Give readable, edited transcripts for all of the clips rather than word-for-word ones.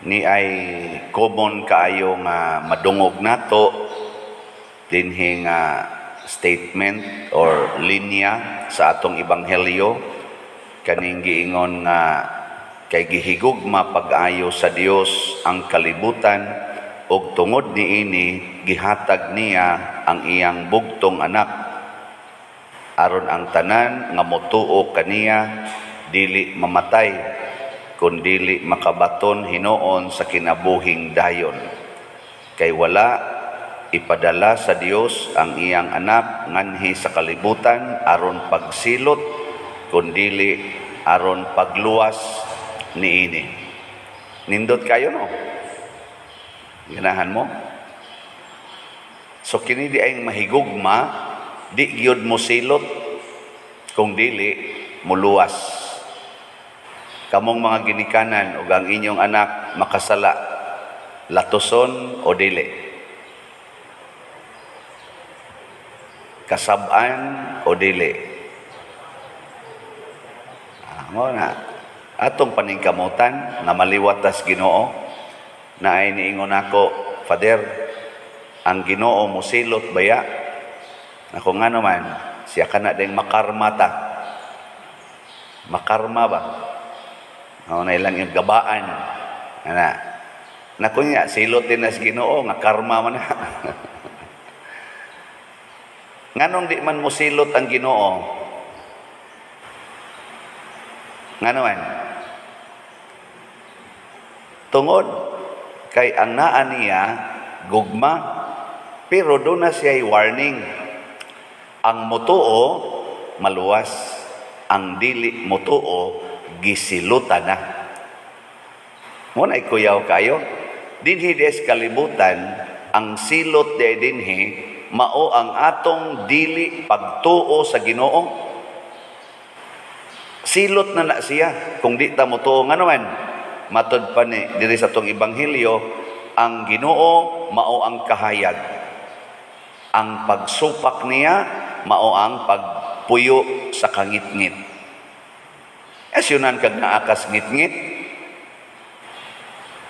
Ni ay common kaayo nga madungog nato dinhi nga statement or linya sa atong ebanghelyo, kaning giingon nga kay gihigugma pag-ayo sa Dios ang kalibutan ug tungod niini gihatag niya ang iyang bugtong anak aron ang tanan nga motuo kaniya dili mamatay kun dili makabaton hinuon sa kinabuhing dayon. Kay wala ipadala sa Dios ang iyang anak nganhi sa kalibutan aron pagsilot, kun dili aron pagluwas niini. Nindot kayo, no? Ganahan mo? So kini di ay mahigugma, di gyud mo silot kung dili muluwas. Kamong mga ginikanan ug ang inyong anak makasala, latuson o dili? Kasab-an o dili? Mo na atong paningkamutan nga maliwatas Ginoo. Na ay niingon ako, "Father, ang Ginoo mosilot baya?" Ako, nga naman, siya kana ding makarma ta. Makarma ba? O na ilang yung gabaan. Ana. Naku niya, silot din na sa Ginoo nga karma man na. Nganong di man mosilot ang Ginoo? Ngano man? Tungod kay ang naa niya gugma, pero doon na siya warning. Ang mutuo maluwas, ang dili mutuo gisilutan na. Mo na ikuyaw kayo. Dinhi des kalibutan, ang silot de dinhi mao ang atong dili pagtuo sa Ginoo. Silot na na siya kung di ta motuo. Ngano man, matod pa ni diri sa atong ebanghelyo, ang Ginoo mao ang kahayag. Ang pagsupak niya mao ang pagpuyo sa kangitngit. Asyunan kag naakas ngitngit,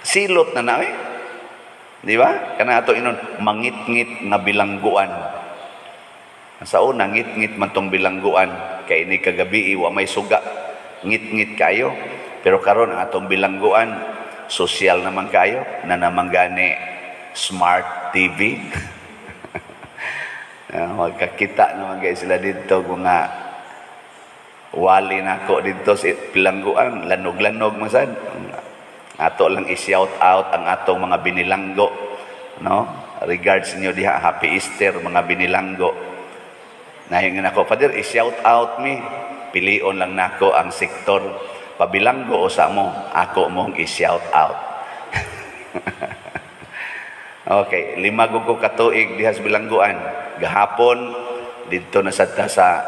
silot na na eh. Di ba? Kana ato inon, mangitngit nga bilangguan. Sa una, ngitngit man tong bilangguan. Kay ini kagabi, wa may suga. Ngitngit kayo. Pero karon ang atong bilangguan, sosyal naman kayo, na naman gani smart TV. Magkakita naman kayo sila dito, mga wali na ako dito sa bilangguan, lanog-lanog masad. Ato lang i-shout out ang atong mga binilanggo, no? Regards niyo diha, Happy Easter mga binilanggo. Nahingan ako, "Father, i-shout out me." Pilion lang nako ang sektor pabilanggo o sa mo, ako mong i-shout out. Okay, 5 ko katuig diha sa bilangguan. Gahapon didto na sad ta sa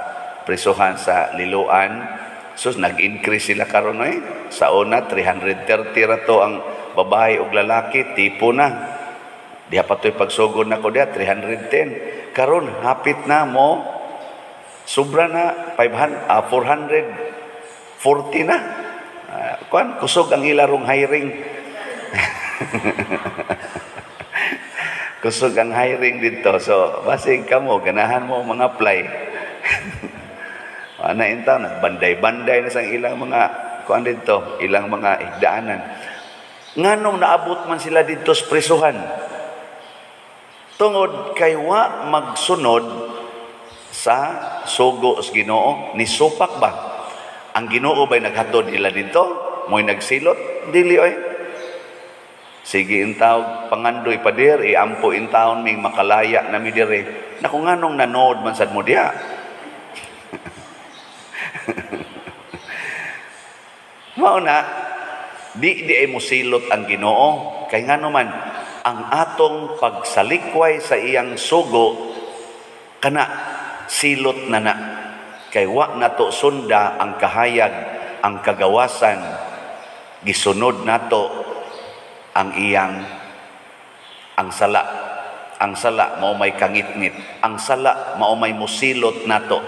prisuhan sa Liloan. Sus, nag-increase sila karon eh. Sa una 330 ra to ang babae ug lalaki, tipo na. Diha pa to'y pagsugod nako diha 310. Karon hapit na mo sobra na 500, 440 na. Kuan kusog ang ilarong hiring. Kusog ang hiring dito. So basig kamo ganahan mo mga apply. Ana intaw nagbanday-banday na sa ilang mga kuan dito, ilang mga higdaanan. Nganong naabot man sila dito sa prisuhan? Tungod kay wa magsunod sa sugo sa Ginoo, ni supak ba? Ang Ginoo ba'y naghatod nila dito? Mo'y nagsilot? Dili oy. Sige intaw pangandoy pader, iampo intawon ming makalaya na mi dire. Naku, nganong nanood man sad mo diha? Mao na di di ay mosilot ang Ginoo kay ngano man ang atong pagsalikway sa iyang sugo kana silot na na kay wa nato sunda ang kahayag, ang kagawasan, gisunod nato ang iyang ang sala. Ang sala mao may kangitngit, ang sala mao may mosilot nato,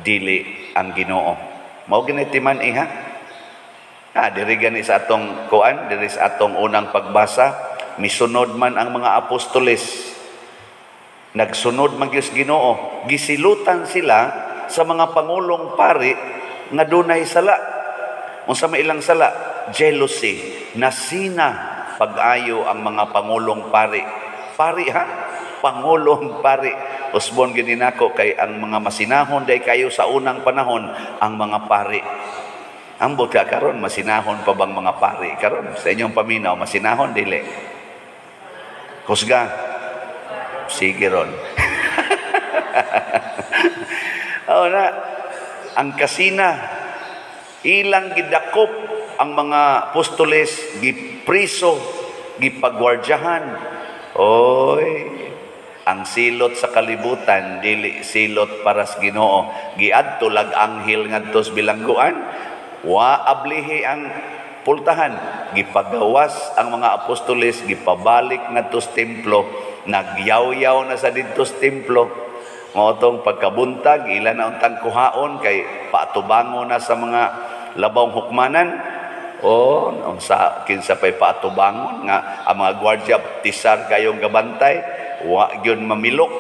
dili ang Ginoo. Mao ginitiman iha. Diri gani sa atong kuan, diri sa atong unang pagbasa, misunod man ang mga apostoles. Nagsunod man gyud sa Ginoo, gisilutan sila sa mga pangulong pari nga dunay sala. Unsa may ilang sala? Jealousy. Nasina pag-ayo ang mga pangulong pari. Pari ha? Pangulong pari. Usbon gini nako kay ang mga masinahon day kayo sa unang panahon ang mga pari. Ambot ka karon, masinahon pa bang mga pari karon? Sa inyong paminaw, masinahon dili? Kusga. Sige ron. Oh na, ang kasina ilang gidakop ang mga apostoles, gipriso, gipagwardyahan. Oy, ang silot sa kalibutan dili silot para sa Ginoo. Giadto lag anghel ngadto sa bilangguan, wa ablihi ang pultahan, gipagawas ang mga apostoles, gipabalik ngadto sa templo, nagyaw-yaw na sa didto sa templo. Mao tong pagkabuntag, ila na untang kuhaon kay paatubango na sa mga labawng hukmanan. O unsa kinsa pay paatubangon nga ang mga gwardiya tisar kayong gabantay, wa gyud mamilok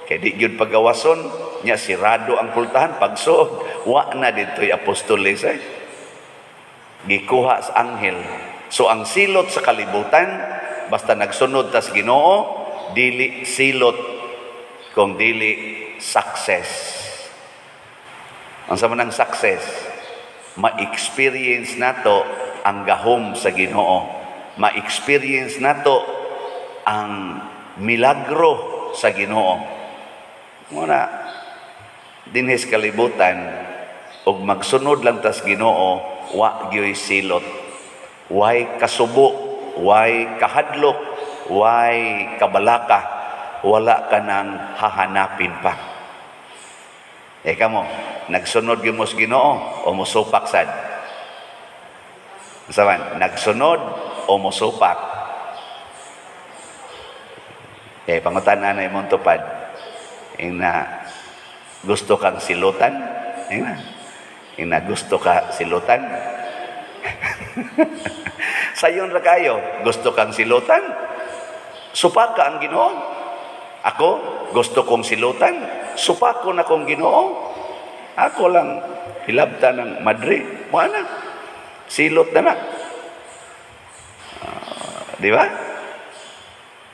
kay di gyud pagawason nya, sirado ang pultahan. Pagsuod, wa na didtoy apostoles eh. Gikuha sa anghel. So ang silot sa kalibutan, basta nagsunod tas Ginoo, dili silot kung dili success. Ang sa manang success, ma-experience nato ang gahom sa Ginoo, ma-experience nato ang milagro sa Ginoo. Muna dinhi sa kalibutan og magsunod lang tas Ginoo, wa gyoy silot, way kasubo, way kahadlok, way kabalaka, wala ka nang hahanapin pa. E kamo, nagsunod gyud mo sa Ginoo o mosupak sad? Saban, nagsunod o mosupak? Eh, pangutan na imong tupad. Ina, gusto kang silutan? Ina, ina gusto ka silutan? Sayon ra kayo, gusto kang silutan? Supaka ang Ginoo. Ako, gusto kong silutan, supako na kong Ginoo. Ako lang hilabta ng madre. Mo na. Silot na na. Di ba?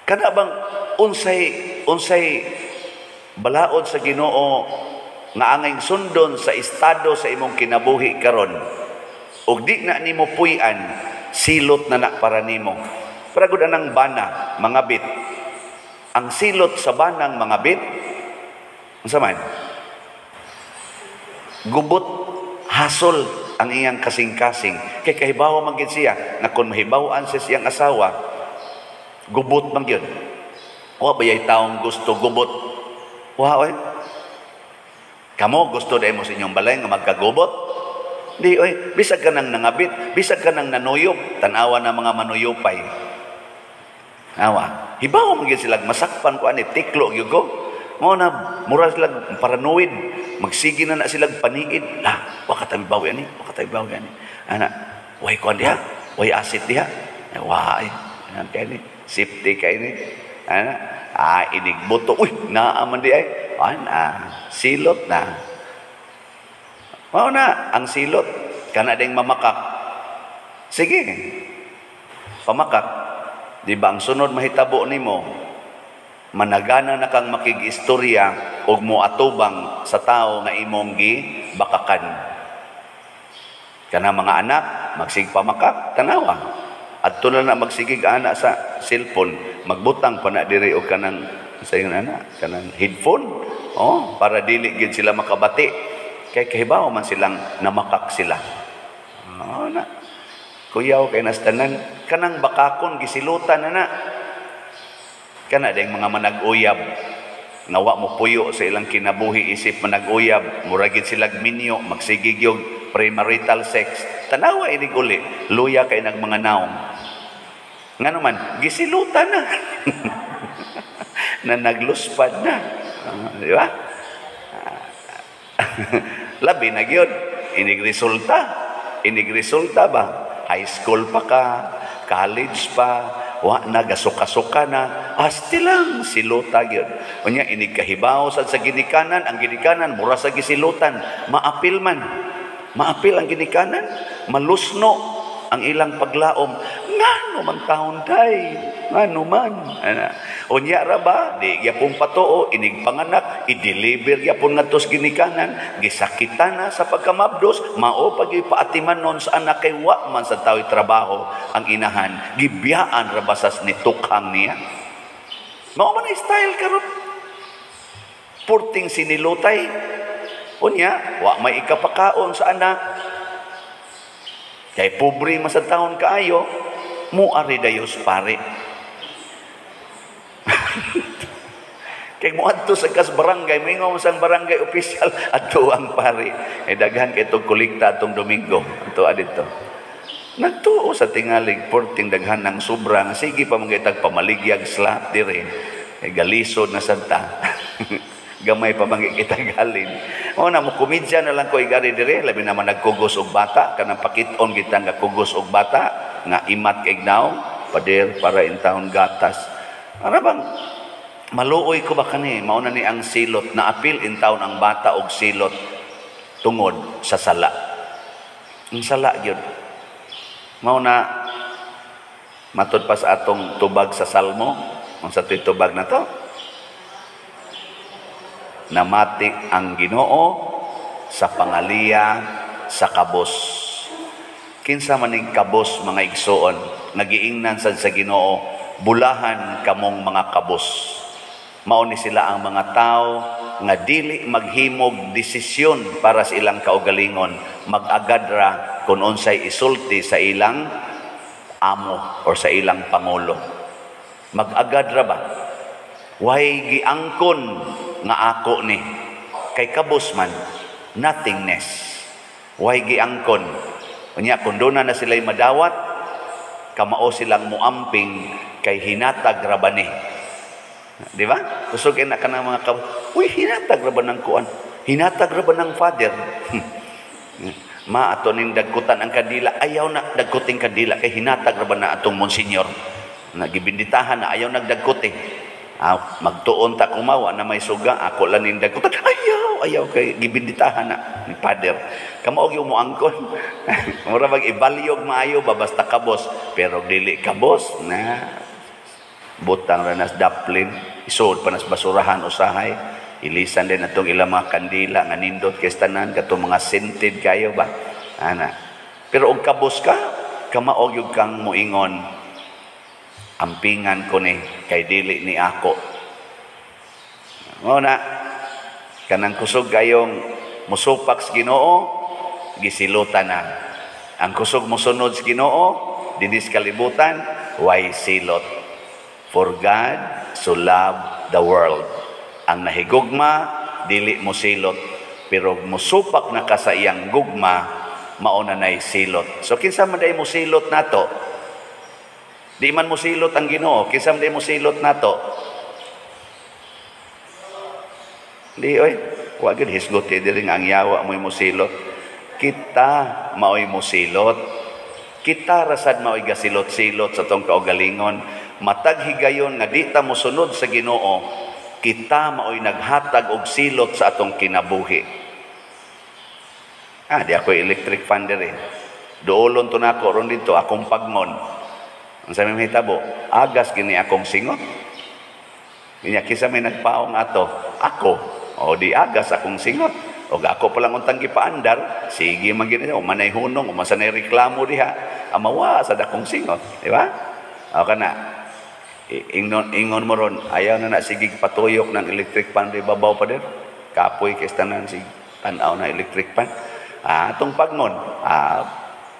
Kana bang unsay unsay balaod sa Ginoo nga angay sundon sa estado sa imong kinabuhi karon, ug di na nimo puy-an, silot na na para nimo. Para gud anang bana mga bit. Ang silot sa banang mga bit, unsa man? Gubot, hasol ang iyang kasing-kasing. Kay kahibaw man gid siya nga kung mahibaw-an siya siyang asawa, gubot man gyud. Wa ba yay taong gusto gubot? Wa oy. Kamo gusto dai mo sa inyong balay nga magkagubot? Di oy, bisag ka nang nangabit, bisag ka nang nanuyop, tan-awa na mga manuyopay. Awa, hibaw man gyud sila masakpan ko ani tiklo gyud ko. Mao na mura sila paranoid, magsige na na sila paniid. La, wa ka tabi bawi ani, wa ka tabi bawi ani. Ana, way kuan diha, way asit diha. Wa ay, ana kay ni, safety kay ni. Ana, inigbuto. Uy, naa man di ay. Ana, silot na. Mao na ang silot kana ding mamakak. Sige. Pamakak. Di ba ang sunod mahitabo nimo, managana na kang makig-istorya og moatubang sa tao nga imong gibakakan. Kana mga anak magsigpamakak, tanawa. Adto na na magsigig ana sa cellphone, magbutang pa na diri og kanang sa ingon ana, kanang headphone, oh, para dili gid sila makabati. Kay kahibaw man silang namakak sila. Oh, na. Kuyaw kay nastanan kanang bakakon gisilutan na na. Kana ding mga manag-uyab nga wa mo puyo sa ilang kinabuhi isip manag-uyab, mura gid silag minyo, magsigig yung premarital sex. Tanawa inig uli, luya kay nag mga naong. Ngano man, gisilutan na. Na nagluspad na. Di ba? Labi na gyud inig resulta. Inig resulta ba? High school pa ka, college pa, wa na gasuka-suka na, asti lang silota gyud. Unya inig kahibaw sad sa ginikanan, ang ginikanan mura sa gisilutan, maapil man. Maapil ang ginikanan, malusno ang ilang paglaom. Ngano man taon day? Ngano man? Ana. Unya ra ba? Di gyapon patuo, inig panganak, i-deliver gyapon ngadto sa ginikanan, gisakitan na sa pagkamabdos, mao pag ipaatiman nun sa anak kay wa man sa tao'y trabaho ang inahan, gibiyaan ra basas ni tukhang niya. Mao man ang style karon. Purting sinilutay. Unya, wa may ikapakaon sa anak. Kay pobre man sa taon kaayo, muari dayos pare. Kay moadto sa kas barangay, moingon sa barangay official adto ang pare. Eh daghan kay tong kolekta atong Domingo, adto adito. Nagtuo sa tingalig porting daghan ng sobra nga sige pa mangitag pamaligyag slap dire. Eh galisod na santa. Gamay pa man kita galin. O na mo komedya na lang ko igari dire, labi naman nagkugos og bata, kanang pakit-on kita nga kugos og bata nga imat kay naong pader para in taon gatas. Ara bang maluoy ko ba kani, mao na ni ang silot, naapil in taon ang bata og silot tungod sa sala. Ang sala gyud. Mao na matud pa sa atong tubag sa Salmo, unsa to'y tubag na to? Namati ang Ginoo sa pangaliya sa kabos. Kinsa maning kabos mga igsoon, nagiingnan sad sa Ginoo, bulahan kamong mga kabos. Mao ni sila ang mga tao nga dili maghimog desisyon para sa ilang kaugalingon, mag-agad ra kung unsay isulti sa ilang amo or sa ilang pangulo. Mag-agad ra ba? Way giangkon nga ako ni kay kabos man, nothingness. Way giangkon. Unya kun doon na sila'y madawat, kamao silang muamping kay hinatag ra ba ni. Di ba? Kusog na ka ng mga uy, hinatag ra ba ng kuan? Hinatag ra ba ng father? Ma, ato ning dagkutan ang kandila. Ayaw na dagkuting kandila kay hinatag ra ba na atong monsenyor? Nagibinditahan na ayaw nagdagkot eh. Ah, magtuon ta kumawa na may suga, ako lang ning dagkutan. Ayaw, ayaw kay gibinditahan na ni father. Kamao gyud mo angkon. Mura bag ibalyog maayo ba basta kabos, pero dili kabos na butang ra nas daplin, isuod pa nas basurahan usahay. Ilisan din atong ilang mga kandila nga nindot kay tanan katong mga scented kayo ba. Ana. Pero og kabos ka, kamao gyud kang moingon, ampingan ko ni kay dili ni ako. Mao na kanang kusog kayong musupak sa Ginoo, gisilutan na. Ang kusog mosunod sa Ginoo dinhi sa kalibutan, way silot. For God so loved the world. Ang nahigugma dili mo silot, pero musupak na ka sa iyang gugma, mao na nay silot. So kinsa man day mo silot nato? Di man mo silot ang Ginoo, kinsa man day mo silot nato? Di oy, wa gyud hisgot diri nga ang yawa mo'y mosilot. Kita maoy mosilot. Kita rasad maoy gasilot-silot sa tong kaugalingon. Matag higayon nga di ta mosunod sa Ginoo, kita maoy naghatag og silot sa atong kinabuhi. Ah, di ako electric fan diri. Duolon to nako ron dito akong pagmon. Ang sa may mahitabo, agas gini akong singot. Inya kinsa may nagpaong ato? Ako. O di agas akong singot. O ako pa lang untang gipaandar, sige man gini, o manay hunong, o masanay reklamo diha. Amawa sa dakong singot, di ba? O kana. Ingon, ingon mo ron, ayaw na na sige patuyok ng electric pan di babaw pa der. Kapoy kay tanan sig tan-aw na electric pan. Ah, atong pagmon, ah,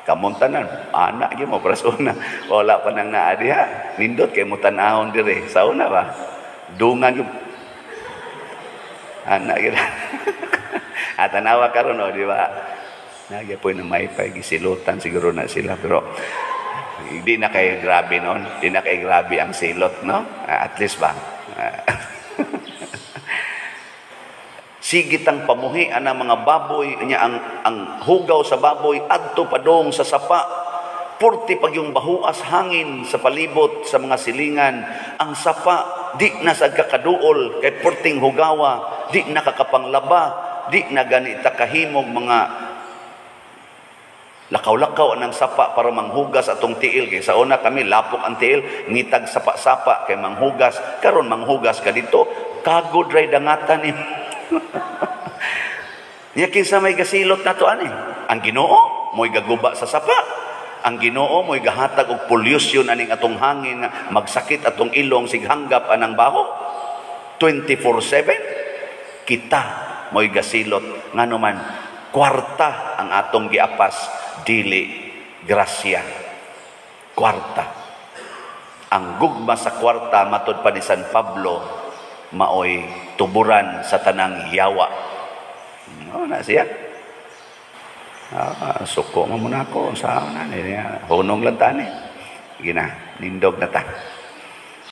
kamuntanan, anak gyud mo para sa una. Wala pa nang naa diha. Nindot kay mo tan-awon dire. Sa una ba? Dungan gyud. Anak gyud. Ah, tanawa karon o, di ba? Nagyapoy na maypay gisilutan siguro na sila, pero hindi na kayo grabe noon. Hindi na kayo grabe ang silot, no? At least ba? Sige tang pamuhi ang mga baboy nya, ang hugaw sa baboy adto padong sa sapa. Purti pag yung bahuas hangin sa palibot sa mga silingan, ang sapa di na sa kakaduol kay purting hugawa, di na kakapanglaba, di na ganita kahimog mga lakaw-lakaw ang sapa para manghugas atong tiil. Kay sa una kami, lapok ang tiil, ngitag sapa-sapa kay manghugas. Karon manghugas ka dito, kagod ray dangatan ni. Nya kinsa may gasilot nato ani? Ang Ginoo mo'y gaguba sa sapa. Ang Ginoo mo'y gahatag og pollution aning atong hangin nga magsakit atong ilong sighanggap anang baho. 24/7 kita mo'y gasilot, ngano man kwarta ang atong giapas, dili grasya. Kwarta. Ang gugma sa kwarta, matod pa ni San Pablo, maoy tuburan sa tanang yawa. No, na siya. Ah, suko mo muna ako sa na niya. Hunong lang tani. Sige na, nindog na ta.